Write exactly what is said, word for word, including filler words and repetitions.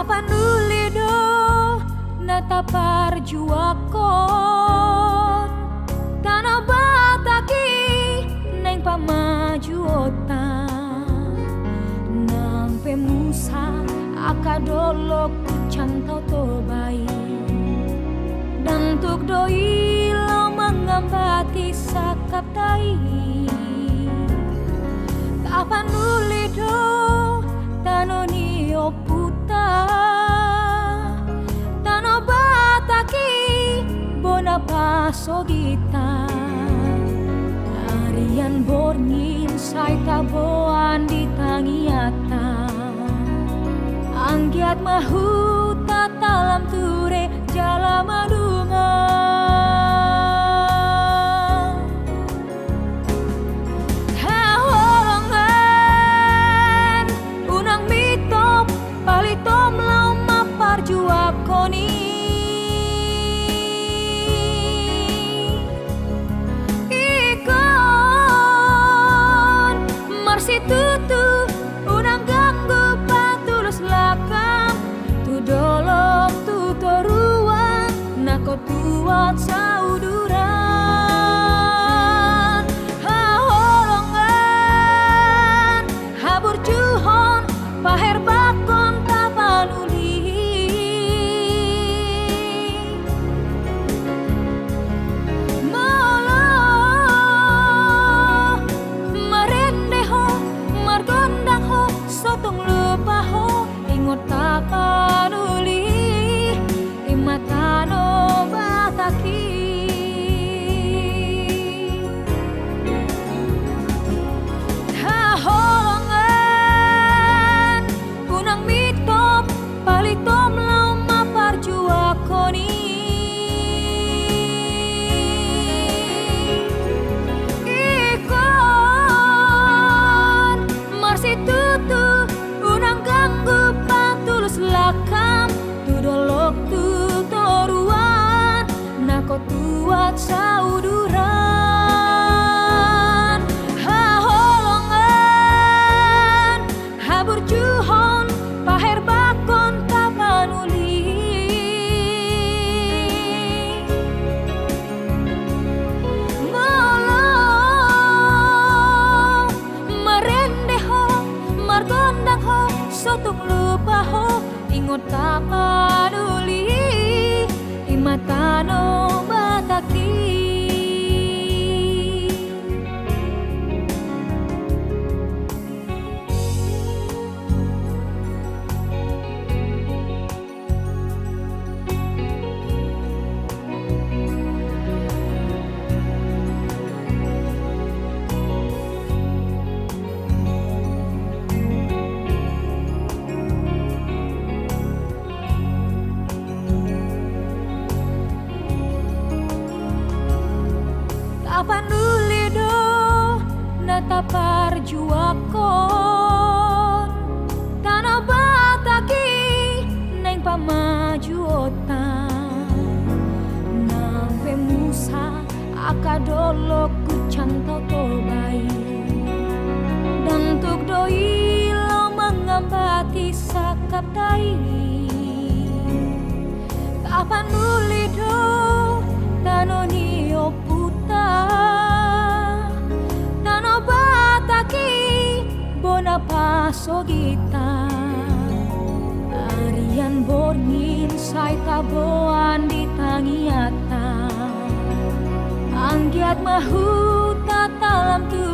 Panduli do na taparjuangkon, tano Batak i naeng pamajuonta. Nang pe musa angka dolok, Kuncang, Tao Toba i, ndang tuk do i laho mangambati sangkapta i. Tapanduli do tano ni ompunta, tano Batak i bona pasogitta. Arian borngin sai taboan di tangiangta. Anggiat ma huta talam ture jala maduma. Haholongan, unang mitop, palitom laho mamparjuangkon i. Ingkon marsitutu, unang ganggu patulus langkam, tu dolok tu toruan, nangkok tuat sauduran. Haholongan, haburjuhon, paherbanghon Tapanuli. Molo marende ho, margondang ho, so tung lupa ho, ingot Tapanuli, i ma tano Batak i. Haholongan, unang mitop, palitom laho mamparjuangkon i. Ingkon marsitutu, unang ganggu patulus langkam, tu dolok tu toruan, nangkok tuat sauduran. Haholongan, haburjuhon, paherbanghon Tapanuli. Molo marende ho, margondang ho, so tung lupa ho, ingot Tapanuli, i ma tano Batak i. Tapanduli do na taparjuangkon, tano Batak i naeng pamajuonta. Nang pe musa angka dolok, Kuncang, Tao Toba i, ndang tuk do i laho mangambati sangkapta i. Tapanduli do tano ni ompunta, tano Batak i bona pasogitta. Arian borngin sai taboan di tangiangta. Anggiat ma huta talam tu